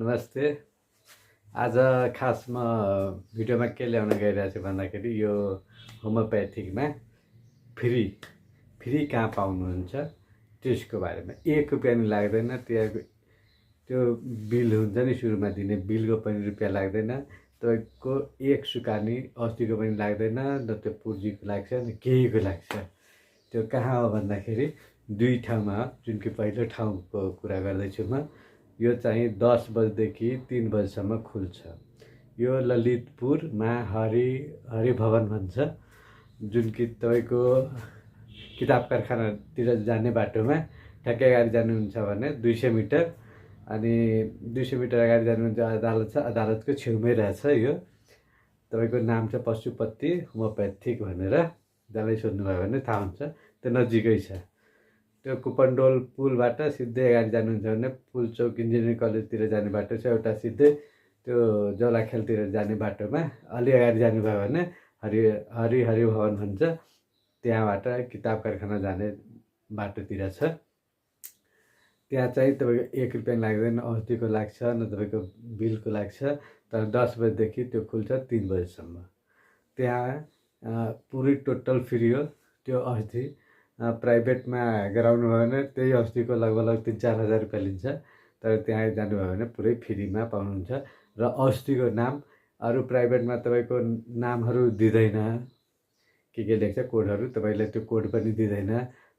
नमस्ते। आज खास म भिडियोमा के ल्याउन गइरहेको छु भन्दाखेरि यो होमियोप्याथिकमा फ्री कहाँ पाउनुहुन्छ त्यसको बारेमा। 1 रुपियाँ नि लाग्दैन। त्यो बिल हुन्छ नि सुरुमा दिने बिलको पनि रुपियाँ लाग्दैन। तपाईँको 1 सुकानी अस्तिको पनि लाग्दैन, न त्यो पुर्जीको लाग्छ न केहीको लाग्छ। त्यो कहाँ हो भन्दाखेरि 2 ठाउँमा, जुन कि पहिलो ठाउँको कुरा गर्दैछु म। यो चाहिँ 10 बजेदेखि 3 बजेसम्म खुल्छ। यो ललितपुरमा हरि भवन भन्छ, जुन कि तपाईँको किताब कारखानातिर जाने बाटोमा ठ्याक्कै अगाडि जानुहुन्छ भने 200 मिटर, अनि 200 मिटर अगाडि जानुहुन्छ अदालत छ, अदालतको छेउमै रहेछ। यो तपाईँको नाम चाहिँ पशुपति होमियोप्याथिक भनेर जसलाई सोध्नुभयो भने थाहा हुन्छ। त्यो नजिकै छ। त्यो कुपनडोल पुलबाट सिधै अगाडि जानुहुन्छ भने पुलचोक इन्जिनियरिङ कलेजतिर जाने बाटो छ एउटा सिधै। त्यो जलाखेलतिर जाने बाटोमा अलि अगाडि जानुभयो भने हरि भवन भन्छ, त्यहाँबाट किताब कारखाना जाने बाटोतिर छ। त्यहाँ चाहिँ तपाईँको 1 रुपियाँ लाग्दैन, औँसीको लाग्छ न तपाईँको बिलको लाग्छ। तर 10 बजेदेखि त्यो खुल्छ 3 बजेसम्म। त्यहाँ पुरै टोटल फ्री हो। त्यो औँसी प्राइभेटमा गराउनु भयो भने त्यही औँसीको लगभग 3-4 हजार रुपियाँ लिन्छ। तर त्यहाँ जानुभयो भने पुरै फ्रीमा पाउनुहुन्छ। र औँसीको नाम अरू प्राइभेटमा तपाईँको नामहरू दिँदैन, के लेख्छ कोडहरू, तपाईँलाई त्यो कोड पनि दिँदैन।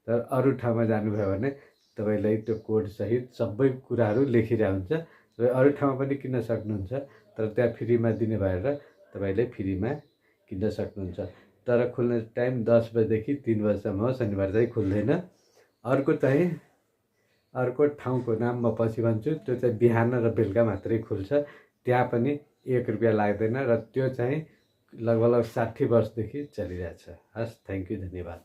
तर अरू ठाउँमा जानुभयो भने तपाईँलाई त्यो कोडसहित सबै कुराहरू लेखिरहेको हुन्छ। र अरू ठाउँमा पनि किन्न सक्नुहुन्छ, तर त्यहाँ फ्रीमा दिने भएर तपाईँले फ्रीमा किन्न सक्नुहुन्छ। तर खुल्ने टाइम 10 बजेदेखि 3 बजेसम्म हो, शनिबार चाहिँ खुल्दैन। अर्को ठाउँको नाम म पछि भन्छु। त्यो चाहिँ बिहान र बेलुका मात्रै खुल्छ। त्यहाँ पनि 1 रुपियाँ लाग्दैन र त्यो चाहिँ लगभग 60 वर्षदेखि चलिरहेछ। हस्, थ्याङ्क यू, धन्यवाद।